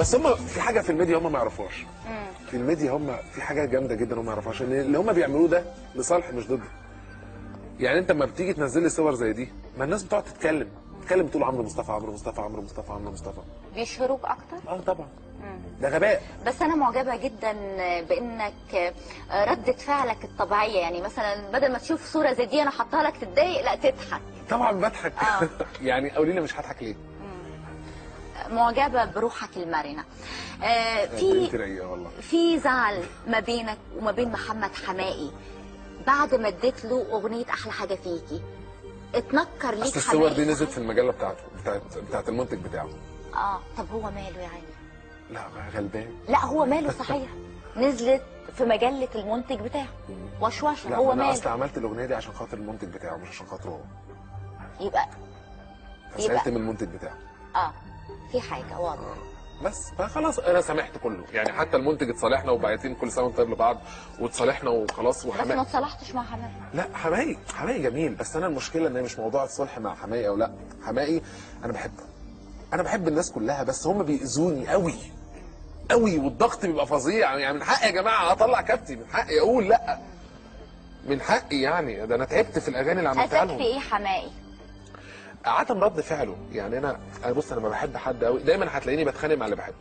بس هم في حاجة في الميديا هم ما يعرفوهاش. في الميديا هم في حاجة جامدة جدا هم ما يعرفوهاش، ان اللي هم بيعملوه ده لصالح مش ضدي. يعني انت لما بتيجي تنزل لي صور زي دي، ما الناس بتقعد تتكلم تقول عمرو مصطفى عمرو مصطفى عمرو مصطفى عمرو مصطفى. بيشهروك اكتر؟ اه طبعا. ده غباء. بس انا معجبه جدا بانك ردة فعلك الطبيعية، يعني مثلا بدل ما تشوف صوره زي دي انا حطها لك تتضايق، لا تضحك. طبعا بضحك. يعني قولي لي مش هضحك ليه؟ معجبه بروحك المرنه. في في زعل ما بينك وما بين محمد حماقي بعد ما اديت له اغنية احلى حاجة فيكي، اتنكر ليك حماقي؟ اصل الصور دي نزلت في المجلة بتاعته، بتاعت المنتج بتاعه. طب هو ماله يا عيني؟ لا غلبان. لا هو ماله صحيح، نزلت في مجلة المنتج بتاعه وشوشه. هو ماله؟ انا اصل عملت الاغنية دي عشان خاطر المنتج بتاعه مش عشان خاطره هو. يبقى سألت من المنتج بتاعه. في حاجة واضحة. بس فخلاص انا سامحت كله، يعني حتى المنتج اتصالحنا وبعتين كل سنة وانت طيب لبعض واتصالحنا وخلاص. وحماقي بس ما اتصالحتش مع حماقي. لا حماقي جميل، بس انا المشكلة ان هي مش موضوع الصلح مع حماقي او لا. حماقي انا بحبه، انا بحب الناس كلها، بس هم بيأذوني قوي قوي والضغط بيبقى فظيع. يعني من حقي يا جماعة اطلع كابتي، من حقي اقول لا، من حقي يعني. ده انا تعبت في الاغاني اللي عملتها لهم. اذاك في ايه حماقي؟ عدم رد فعله. يعني انا بص، انا ما بحب حد قوي، دايما هتلاقيني بتخانق مع اللي بحبه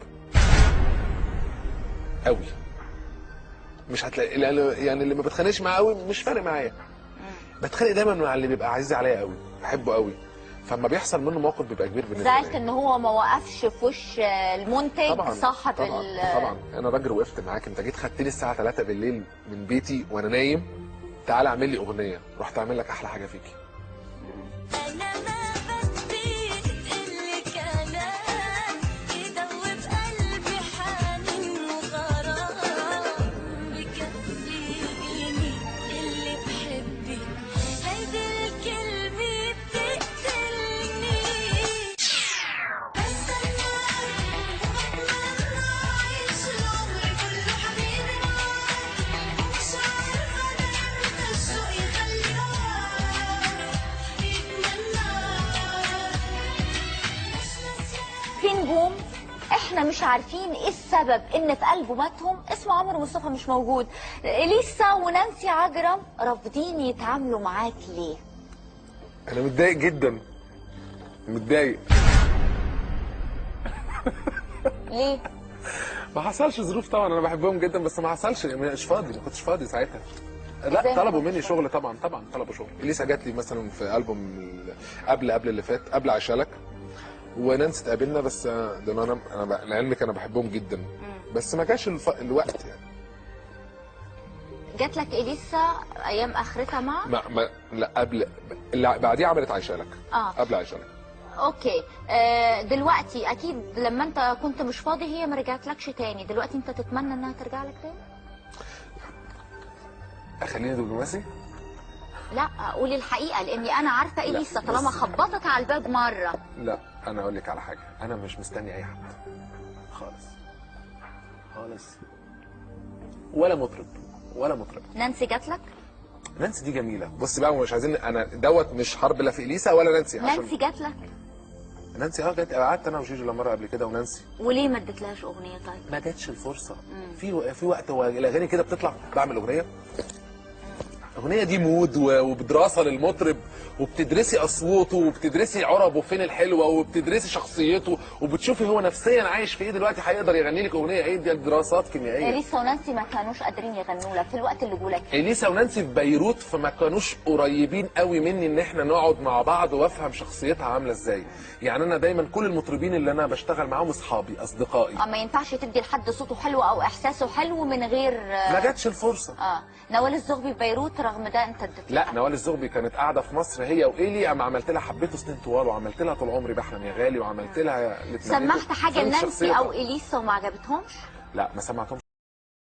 قوي. مش هتلاقي يعني اللي ما بتخانقش معاه قوي مش فارق معايا. بتخانق دايما مع اللي بيبقى عزيز عليا قوي، بحبه قوي، فما بيحصل منه موقف بيبقى كبير بالنسبة لي. زعلت ان هو ما وقفش في وش المنتج؟ طبعا صاحب طبعا طبعا. انا راجل وقفت معاك، انت جيت خدتني الساعة 3 بالليل من بيتي وانا نايم، تعالى اعمل لي اغنية، رحت اعمل لك احلى حاجة فيكي. احنا مش عارفين ايه السبب ان في البوماتهم اسم عمرو مصطفى مش موجود. اليسا ونانسي عجرم رافضين يتعاملوا معاك ليه؟ انا متضايق جدا، متضايق. ليه؟ ما حصلش ظروف طبعا، انا بحبهم جدا بس ما حصلش، مش فاضي، ما كنتش فاضي ساعتها. لا طلبوا مني شغل طبعا، طبعا طلبوا شغل. اليسا جات لي مثلا في البوم قبل اللي فات، قبل عشالك، ونانسي اتقابلنا، بس ده انا لعلمك انا بحبهم جدا، بس ما جاش الوقت يعني. جات لك اليسا ايام اخرتها مع ما لا قبل، لا بعديها عملت عايشالك. قبل عايشالك. okay. دلوقتي اكيد لما انت كنت مش فاضي هي ما رجعتلكش تاني، دلوقتي انت تتمنى انها ترجع لك تاني؟ اخليني دبلوماسي؟ لا قولي الحقيقة، لاني انا عارفه اليسا طالما خبطت على الباب مرة. لا انا اقول لك على حاجة، انا مش مستني اي حد خالص خالص، ولا مطرب ولا مطرب. نانسي جات لك؟ نانسي دي جميلة. بصي بقى، مش عايزين، انا دوت مش حرب لا في اليسا ولا نانسي. نانسي جات لك؟ نانسي جت، قعدت انا وجيجي مرة قبل كده ونانسي. وليه ما اديتلهاش اغنية طيب؟ ما جاتش الفرصة. في وقت الاغاني كده بتطلع، بعمل اغنية، الاغنية دي mood وبدراسه للمطرب، وبتدرسي اصواته وبتدرسي عربه فين الحلوة وبتدرسي شخصيته وبتشوفي هو نفسيا عايش في ايه دلوقتي، هيقدر يغني لك اغنية ايه. دي دراسات كيميائية. اليسا ونانسي ما كانوش قادرين يغنوا لك في الوقت اللي جولك. اليسا ونانسي في بيروت، فما كانوش قريبين قوي مني ان احنا نقعد مع بعض وافهم شخصيتها عامله ازاي. يعني انا دايما كل المطربين اللي انا بشتغل معاهم اصحابي اصدقائي. ما ينفعش تدي لحد صوته حلو او احساسه حلو من غير ما جاتش الفرصة. نوال الزغبي في بيروت رغم ده انت اديت لها؟ لا نوال الزغبي كانت قاعدة في مصر هي وايلي، اما عملت لها حبيته سنين طوال، وعملت لها طول عمري بحلم يا غالي، وعملت لها. سمعت حاجة لنانسي او اليسا وما عجبتهمش؟ لا ما سمعتهمش.